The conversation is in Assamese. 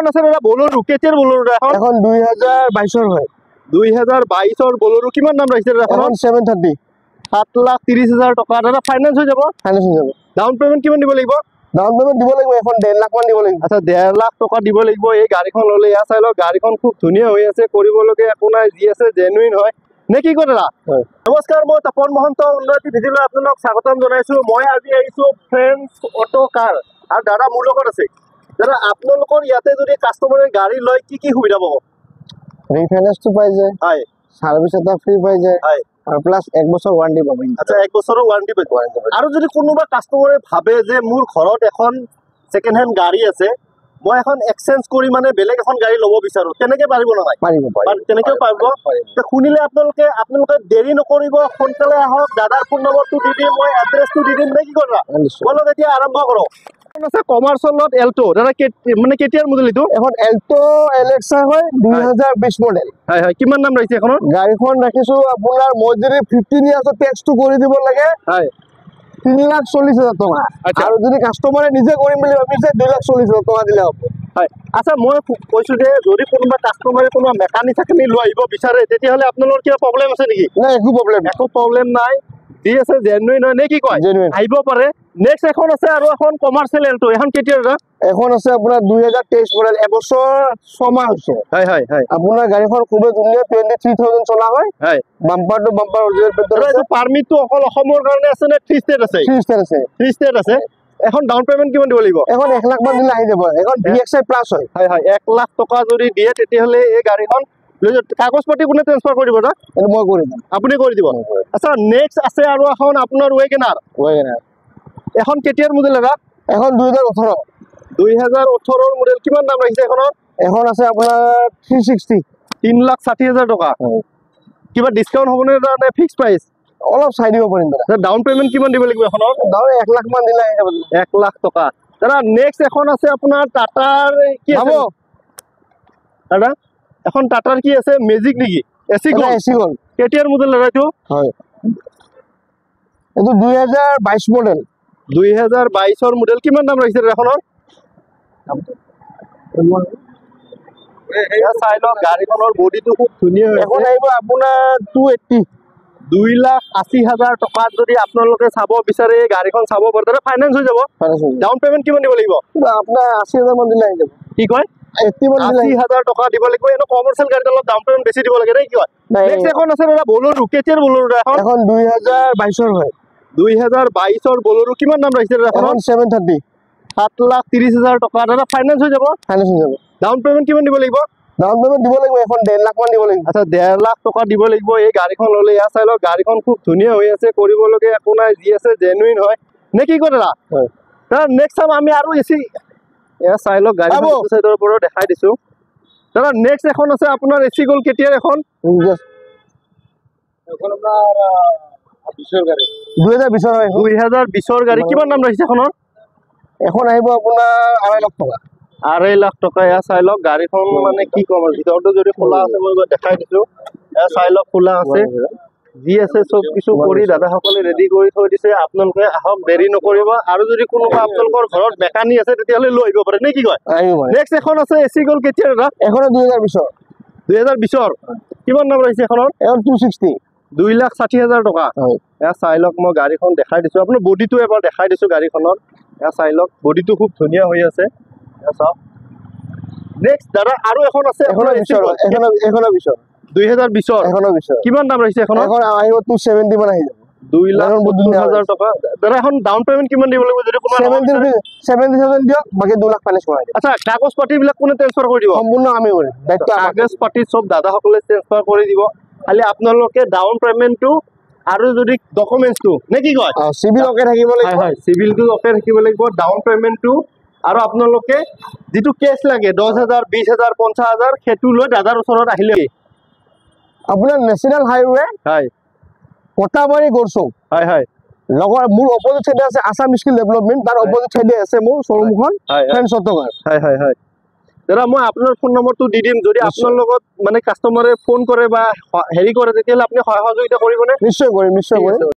আছে দাদা বলেৰো। কেতিয়াৰ বলেৰো এখন? এখন 2022ৰ হয়। 2022ৰ বলেৰো, কিমান দাম ৰাখিছে দাদা? এখন 730। 7,30,000 টকা। দাদা, ফাইনেন্স হৈ যাব? ফাইনেন্স হৈ যাব। ডাউন পে'মেণ্ট কিমান দিব লাগিব? ডাউন পে'মেণ্ট দিব লাগিব এখন 1.5 লাখ মান দিব লাগিব। আচ্ছা, 1.5 লাখ টকা দিব লাগিব এই গাড়ীখন ল'লে। এয়া চাই লওক, গাড়ীখন খুব ধুনীয়া হৈ আছে, কৰিবলগীয়া একো নাই, যি আছে জেনুইন হয়। নে কি কয় দাদা? হয়। নমস্কাৰ, মই তপন মহন্ত, উন্নতি ভিডিঅ'লৈ আপোনালোক স্বাগতম জনাইছো। মই আজি আহিছো ফ্ৰেণ্ডছ অটো কাৰ আৰু দাদা মোৰ লগত আছে। দাদা, আপোনালোকৰ ইয়াতে যদি কাষ্টমাৰে গাড়ী লয়, কি কি সুবিধা পাব? ৰিফাইনেন্সটো পাই যায়, চাৰ্ভিচ এটা ফ্ৰী পাই যায় আৰু প্লাছ এক বছৰ ৱাৰেণ্টি পাব। আচ্ছা, এক বছৰৰ ৱাৰেণ্টি পাব। আৰু যদি কোনোবা কাষ্টমাৰে ভাবে যে মোৰ ঘৰত এখন ছেকেণ্ড হেণ্ড গাড়ী আছে, মই এখন এক্সচেঞ্জ কৰি মানে বেলেগ এখন গাড়ী ল'ব বিচাৰো, তেনেকে পাৰিব নে নাই? পাৰিব, পাৰিব। তেনেকেও পাৰিব? পাৰিব। তে শুনিলে আপোনালোকে, আপোনালোকে দেৰি নকৰিব, সোনকালে আহক। দাদাৰ ফোন নম্বৰটো দি দিম মই, এড্ৰেছটো দি দিম, নে কি কৰা? নিশ্চয়। বলক, এতিয়া আৰম্ভ কৰক। এখন আছে কমাৰ্চিয়েলত এল্টো। দাদা, মানে কেতিয়াৰ মডেল এইটো? এখন এল্টো এল এক্স আই হয়, 2020 মডেল। হয় হয় কিমান দাম ৰাখিছে এখনৰ? গাড়ীখন ৰাখিছো আপোনাৰ, মই যদি 15 ইয়াৰ্ছৰ টেক্সটো কৰি দিব লাগে, 3,40,000 টকা। আৰু যদি কাষ্টমাৰে নিজে কৰিম বুলি ভাবিছে, 2,40,000 টকা দিলে হ'ব। হয়, আচ্ছা, মই কৈছো যে যদি কোনোবা কাষ্টমাৰে কোনোবা মেকানিক চেকানিক লৈ আহিব বিচাৰে, তেতিয়াহ'লে আপোনালোকৰ কিবা প্ৰব্লেম আছে নেকি? নাই, একো প্ৰব্লেম নাই। একো প্ৰব্লেম নাই, যি আছে জেনুইন হয়, নে কি কয়? জেনুইন। আহিব পাৰে। নেক্সট এখন আছে আৰু এখন কমাৰ্চিয়েল এল্টো। এখন কেতিয়া দাদা? এখন আছে আপোনাৰ 2023 মডেল, এবছৰ 6 মাহ হৈছে। হয় হয় হয় আপোনাৰ গাড়ীখন খুবেই ধুনীয়া, 23,000 চলা হয়। বাম্পাৰ টু বাম্পাৰ অৰিজিনেল পেইণ্টৰ। দাদা, এইটো পাৰ্মিটটো অকল অসমৰ কাৰণে আছে নে থ্ৰী ষ্টেট আছে? থ্ৰী ষ্টেট আছে। থ্ৰী ষ্টেট আছে। এখন ডাউন পে'মেণ্ট কিমান দিব লাগিব? এখন 1 লাখ মান দিলে আহি যাব। এখন ভি এক্স আই প্লাছ হয়। হয় হয় 1 লাখ টকা যদি দিয়ে, তেতিয়াহ'লে এই গাড়ীখন লৈ যাব। কাগজ পাতি কোনে ট্ৰেন্সফাৰ কৰি দিব দাদা? এইটো মই কৰি দিম। আপুনি কৰি দিব। আচ্ছা, নেক্সট আছে আৰু এখন আপোনাৰ ৱেগেনাৰ। ৱেগেনাৰ। এখন কেতিয়াৰ মডেল দাদা? এখন 2018। 2018ৰ মডেল, কিমান দাম ৰাখিছে এখনৰ? এখন আছে আপোনাৰ 360। 3,60,000 টকা। কিবা ডিছকাউণ্ট হ'বনে দাদা, নে ফিক্স প্ৰাইচ? অলপ চাই দিব পাৰিম দাদা। ডাউন পে'মেণ্ট কিমান দিব লাগিব এখনৰ? ডাউন 1 লাখ মান দিলে আহি যাব। 1 লাখ টকা। দাদা, নেক্সট এখন আছে আপোনাৰ টাটাৰ কি আছে? হ'ব। দাদা, এখন টাটাৰ কি আছে, মেজিক নেকি? AC gold? AC gold. কেতিয়াৰ মডেল দাদা এইটো? হয়, এইটো 2022 মডেল। 2022ৰ মডেল, কিমান দাম ৰাখিছে দাদা এখনৰ? এয়া চাই লওক, গাড়ীখনৰ বডিটো খুব ধুনীয়া হৈ এখন আছে। আহিব আপোনাৰ 280। 2,80,000 টকাত যদি আপোনালোকে চাব বিচাৰে, এই গাড়ীখন চাব পাৰে। দাদা, ফাইনেন্স হৈ যাব? ডাউন পে'মেণ্ট কিমান দিব লাগিব? আপোনাৰ 80,000 মান দিলে আহি যাব। কি কয়? 80 মান দিলে। 80,000 টকা দিব লাগিব। এনে কমাৰ্চিয়েল গাড়ীত অলপ ডাউন পে'মেণ্ট বেছি দিব লাগে, নে কি কয়? নাই। নেক্সট এখন আছে দাদা বলেৰো। কেতিয়াৰ বলেৰো এখন? এখন 2022ৰ হয়। 2022ৰ বলেৰো, কিমান দাম ৰাখিছে দাদা এখনৰ? এখন 730। 7,30,000 টকা। দাদা, ফাইনেন্স হৈ যাব? ফাইনেন্স হৈ যাব। ডাউন পে'মেণ্ট কিমান দিব লাগিব? ডাউন পে'মেণ্ট দিব লাগিব এখন 1.5 লাখ মান দিব লাগিব। আচ্ছা, 1.5 লাখ টকা দিব লাগিব এই গাড়ীখন ল'লে। এয়া চাই লওক, গাড়ীখন খুব ধুনীয়া হৈ আছে, কৰিবলগীয়া একো নাই, যি আছে জেনুইন হয়, নে কি কয় দাদা? হয়। দাদা, নেক্সট চাম আমি আৰু এচি। এয়া চাই লওক গাড়ীখন, পাব। এইটো চাইডৰ পৰাও দেখাই দিছো। দাদা, নেক্সট এখন আছে আপোনাৰ এচি গ'ল্ড। কেতিয়াৰ এখন? এখন আপোনাৰ 20ৰ গাড়ী। 2020ৰ হয় এখন। 2020ৰ গাড়ী, কিমান দাম ৰাখিছে এখনৰ? এখন আহিব আপোনাৰ 2.5 লাখ টকা। 2.5 লাখ টকা। এয়া চাই লওক গাড়ীখন, মানে কি ক'ম আৰু, ভিতৰতো যদি খোলা আছে মই এবাৰ দেখাই দিছো। এয়া চাই লওক, খোলা আছে, যি আছে চব কিছু কৰি দাদাসকলে ৰেডি কৰি থৈ দিছে। আপোনালোকে আহক, দেৰি নকৰিব। আৰু যদি কোনোবা আপোনালোকৰ ঘৰত মেকানিক আছে, তেতিয়াহ'লে লৈ আহিব পাৰে, নে কি কয়? আহিব পাৰে। নেক্সট এখন আছে এচি গ'ল্ড। কেতিয়া দাদা? এখনো 2020ৰ। 2020ৰ, কিমান দাম ৰাখিছে এখনৰ? এখন 260। 2,60,000 টকা। হয়। এয়া চাই লওক, মই গাড়ীখন দেখাই দিছো, আপোনাৰ বডিটো এবাৰ দেখাই দিছো গাড়ীখনৰ। এয়া চাই লওক, বডিটো খুব ধুনীয়া হৈ আছে, এয়া চাওক। নেক্সট দাদা আৰু এখন আছে এখনো আপোনাৰ 20ৰ। এখনো 20ৰ। 2020ৰ। এখনো 20ৰ। কিমান দাম ৰাখিছে এখনৰ? এখন আহিব 270 মান আহি যাব। দুই লাখ এখন বহুত সত্তৰ ধুনীয়া। হাজাৰ টকা। দাদা, এখন ডাউন পে'মেণ্ট কিমান দিব লাগিব যদি কোনোবা ল'ব 70 বিচাৰে? 70,000 দিয়ক, বাকী 2 লাখ ফাইনেন্স কৰাই দিম। আচ্ছা, কাগজ পাতিবিলাক কোনে ট্ৰেন্সফাৰ কৰি দিব? সম্পূৰ্ণ আমি কৰিম, দায়িত্ব আমাৰ। কাগজ পাতি চব দাদাসকলে ট্ৰেন্সফাৰ কৰি দিব, খালি আপোনালোকে ডাউন পে'মেণ্টটো আৰু যদি ডকুমেণ্টছটো, নে কি কয়? চিভিল অকে থাকিব লাগিব। হয়, চিভিলটো অকে থাকিব লাগিব, ডাউন পে'মেণ্টটো আৰু আপোনালোকে যিটো কেছ লাগে, 10,000, 20,000, 50,000, সেইটো লৈ দাদাৰ ওচৰত আহিলে। আপোনাৰ নেশ্যনেল হাইৱে, কটাবাৰী গড়চুক। হয় হয় লগৰ মোৰ অপজিট চাইডে আছে আছাম স্কিল ডেভেলপমেণ্ট, তাৰ অপজিট চাইডে আছে মোৰ শ্বৰুমখন, হয় হয় ফ্ৰেণ্ডছ অট'কাৰ। হয় হয় হয় দাদা, মই আপোনাৰ ফোন নম্বৰটো দি দিম। যদি আপোনাৰ লগত মানে কাষ্টমাৰে ফোন কৰে বা হেৰি কৰে, তেতিয়াহ'লে আপুনি সহায় সহযোগিতা কৰিবনে? নিশ্চয় কৰিম, নিশ্চয় ঠিক কৰিম। আছে।